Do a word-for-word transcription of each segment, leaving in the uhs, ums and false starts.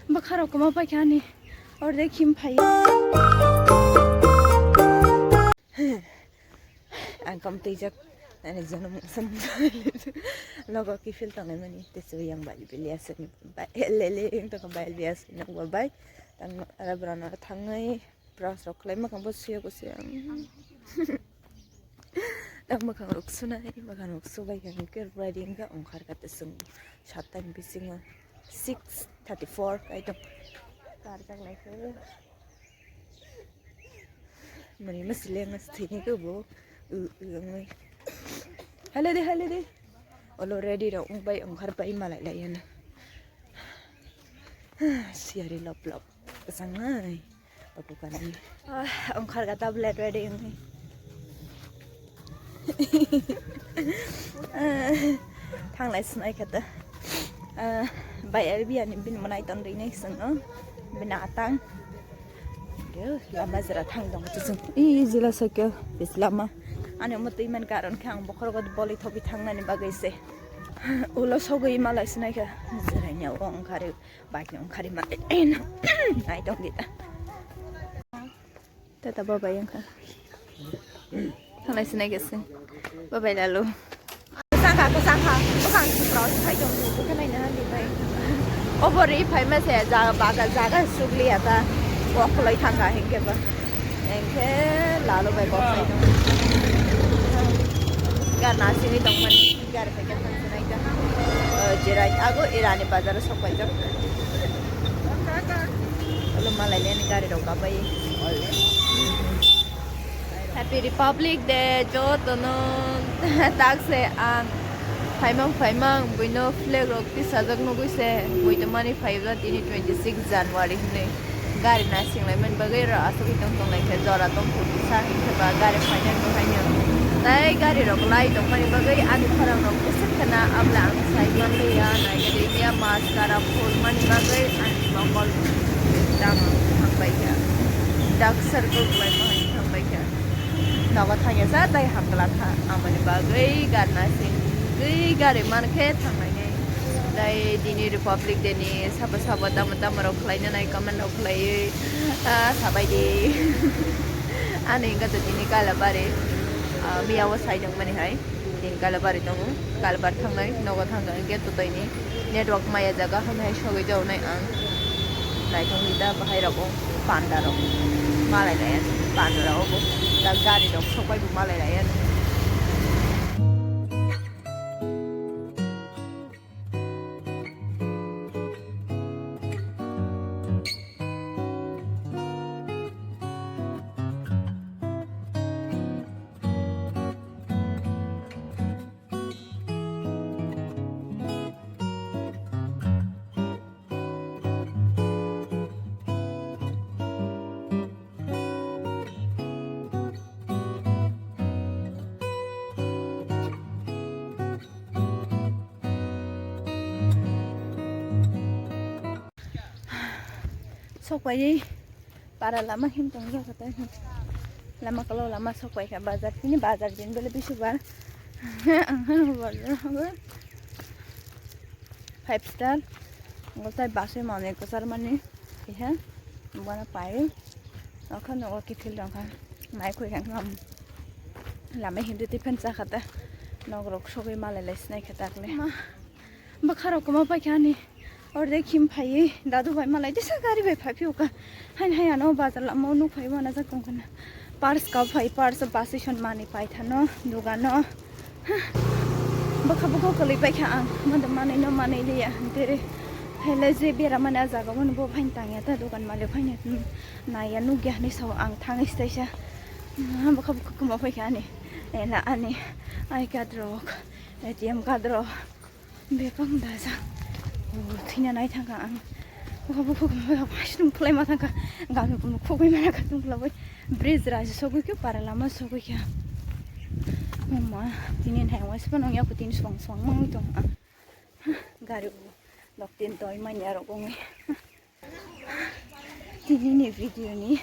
Bwkharok kwma paikha ani, ordek him phai. Ang kom twijak, ani jonom sam logo kiphil tongnai mani, tesu yang bai biliya sani bai, lele yang toko bai biliya sani nang bai, tang ara brana thangwi brush rok khlai mwkhang bo suya bo suya ang. Tang mwkhang rok sunai, mwkhang rok subai kha hwnkhe ready wngkha, ongkhar kha tesung satta ni bisingo six thirty four kai tong. Karjak lai khe. Mani ma seleng ma sthini khe bo, u, u, wngwi. Hale de, hale de. Olo ready rok wng bai, ongkhar bai malai lai ano. Siyari lop lop. Kwchang nai. Paku kani. Ah, ongkhar ga tablet ready wngwi. Thanglai sinai khe ta. Ah, bai abi ani bini mwnai ton rinai swngo. Bini atang. Yo, lama jera thang dong tu sung. I jila sakya bis lama. Ani omo twi man karon khe ang bokhorok bolai thobi thangnani bagwi se. Ulo sogwi malai sinai khe. Jera nya ongkhar. Bike ni ongkhar ma. Nai tong di ta. Tata babai wngkha. Thanglai sinai khe se. Babai lalu. Kusangkha, kusangkha. Bwkhang sukra khai tong, bwkha naina handi bai. Obori phai ma se jaga baga jaga sukliya ta. Kok khulai thangkha hinkhe ba. Hinkhe lalu bai kok sai tong. Gana sini tongmani gari phai khe thang sinai ta. Jirai ago irani bazar o sok paijak. Olo malai nani gari rok kabai. Happy Republic Day jotono. Tak se ang phaimang phaimang buino flag rok tisajak nugui se bui tongmani phaibla tini twenty six January hinwi gari nasinglai mani bagwi ro aswk tong tong lai khe jora tong kisa hinkhe ba gari phainani haino tai gari rok lai tongmani bagwi ani khorang rok bwswk kheno abla ang sai manliya naikhe tei miya maskara phulmani bagwi ani mokol tamo thangbai kha. Dak circle khlaima hai thangbai kha. Nogo thangya sa tai hamkla kha. Amoni bagwi gari naisingwi gari mankhe thanglainai. Tai tini Republic Day ni sabo sabo tamo tamo rok khlaina nai comment rok khlaiwi, ah, sabai di. Ani wngkha to tini Kalabari, ah, miya o sai nangmani hai. Tini Kalabari tongo, Kalabar thangnai, nogo thangnai, gate totoi ni network maya jaga, hamya hai sogwi jaonai ang. Naithok ni da bahai rogo panda rok malai lai, panda rok obo da gari rok sokbai bo malai lai. Sokpaiwi para lama hin tong jak tei hin. Lama kolo lama sokpai kha bazar tini bazar din bele bisi bar. Ang hano bazar habo five star. Gotai basai mane kosar mani. Iha bana pai. Okha nogo kithil dongkha. Mai khoi kha lam. Lama hindu tipen cha khata. Nogrok sogwi malai lai sinai kha takle. Ma. Bwkharok kwma paikha ani. Ordek him phaiwi dadu bai malai tisa gari bai phai phiyokha. Hain hai ano bazar lama o nuk phaiwi manajak tongkha na. Purse kau phai purse basison mani paithano dogano. Bwkha bwkha kwlwi paikha ang. Mada manwi no manwi liya. Tere haile je bera mani a jaga mani bo phain tangya ta dogan malik phain naiya nukya hinwi sao ang thangwi staisa. Bwkha bwkha kwma paikha ani. Ela ani I card rok, A T M card rok. Bebak dajak. O, thwina nai thangkha ang. Bwkha bwkha bwkha bwkha phai tong khlai ma thangkha. Gami kumu khogwi mana kha tong khlai. Bridge raji sogwi khe para lama sogwi khe. Mama, tini nai wai spa nang yaku tini swang swang mangwi tong ang. Gari o dok tin toi manya rok ongwi. Tini ni video ni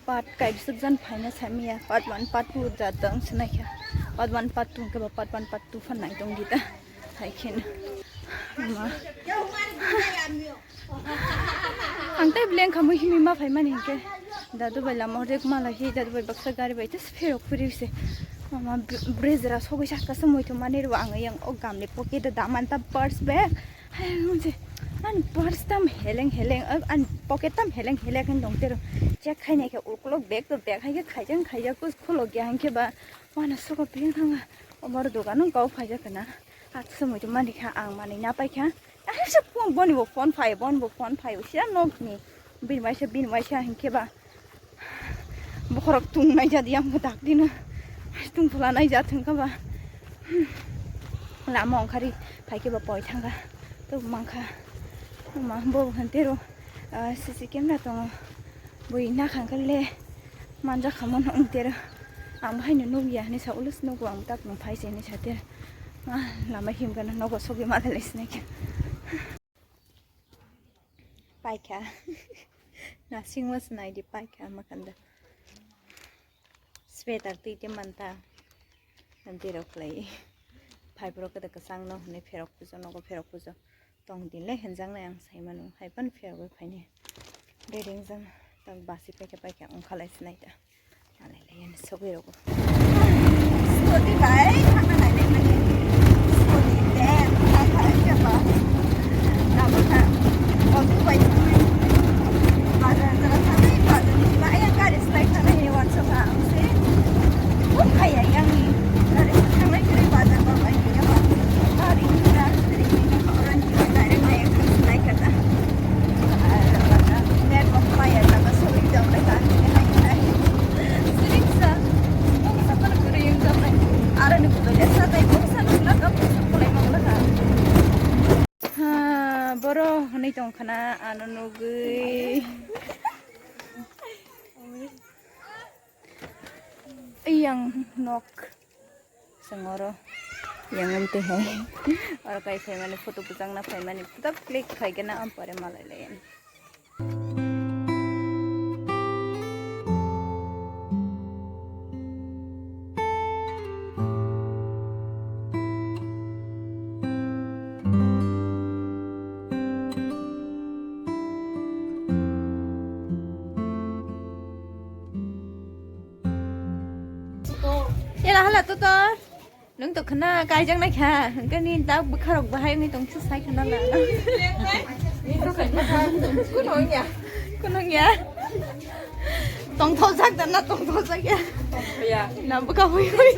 part kaibswk jan phaina samiya, part one, part two da tong sinai kha. Part one, part two khe ba part one, part two phan nai tong di ta. Hai khe na. Ma. Ang tei beleng khamwi himwi ma phaimani hinkhe dadu bai lama hor jek mala hi dadu bai baksa gari bai tei sphero phuri se. Mama bridge ra sogwi sakha se muitu mani rw ang yang o gamni pocket da daman ta purse bag. Hai mujhe an purse tam heleng heleng an pocket tam heleng heleng hin dong tero. Check khai nai khe uklok bag to bag hai khe khaijang khaijak kus khulok ya hinkhe ba wana soko ping thanga. Omor dogano kau phaijak na. Atsa muitu mani kha ang mani na pai kha. Aisa phone boni bo phone phai boni bo phone phai usia nok ni. Bin waisa bin waisa hinkhe ba. Bokhorok tung nai jadi yang dak dina. Tung pula nai jat hinkha ba. Lama ongkhari phai khe ba poi thanga. To mangkha. Ma bo hantero C C camera tongo. Bui nakhang khe le manjak khamon ongtero. Ang bahai no nukya hinwi sa ulos nugo ang tak no phai se hinwi sa ter. Ah, lama him gana nogo sogwi ma dalai sinai khe. Paikha. Nasingma sinai di paikha makanda. Sweater twi te manta. Nanti rok lai. Phai bro kada kasang no hinwi pherok pujo nogo pherok pujo. Tong din le henjang nai ang sai manu hai pan pherok bai phaini. Bering jang tak basi paikha paikha ongkha lai sinai ta. Alai lai ani sogwi rogo. Scooty bai thangna nai lai mani. Scooty le thang thang khe ba. Lama kha. Auto bai thangna. Bazar jora thangwi bazar ni ba yang gari slai thangna he wansok ha ang se. Buk hai yang ni. Gari thangna khe bazar ba bai. Ha, boro hwnwi tong khna ano nugwi. Yang nok. Sengoro yang amte hai. Oro kai phaimani photo bwchangna phaimani puta click khaigena ampore malai lai. Ela hala to to. Nung to khna kaijak nai kha. Hwnkhe ni tak bwkha rok bahai wngwi tong se sai khna la. Kunung ya. Kunung ya. Tong thok jak da na tong thok jak ya. Ya. Na bwkha hui hui.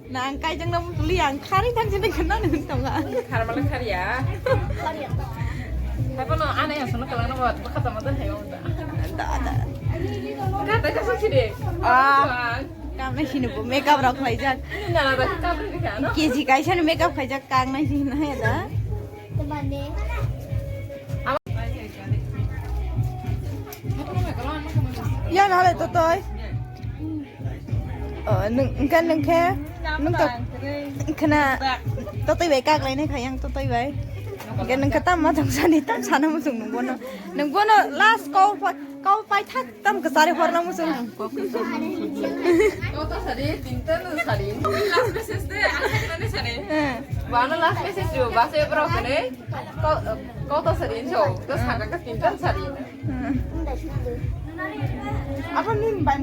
Nang kaijak na mutuli ang khari thang jene khna nung tong ga. Khar mala khar ya. Hai bono ane ya sono kalang na bwkha tama dan hai wong da. Da da. Kata kasa sini. Ah. Kang nai sini bo makeup rok khlaijak. Nana da kap ri kha no. K G kaisa ni makeup khaijak kang nai sini hai da. Ya na le to toi. Oh, nung kan nung khe nung to khna to toi bai kak lai nai khayang to toi bai. Kan nung khe tam ma thang sani tam sana mu sung nung bono. Nung bono last call pa Kau paithak tam kwchari horna muchung. Kau ta sari, tinta no sari. Last message de, ang sakna ni sari. Eh. Bana last message jo, bas e bro kene. Kau, kau ta sari jo, to saka ka tinta sari. Hmm. Apa nin bai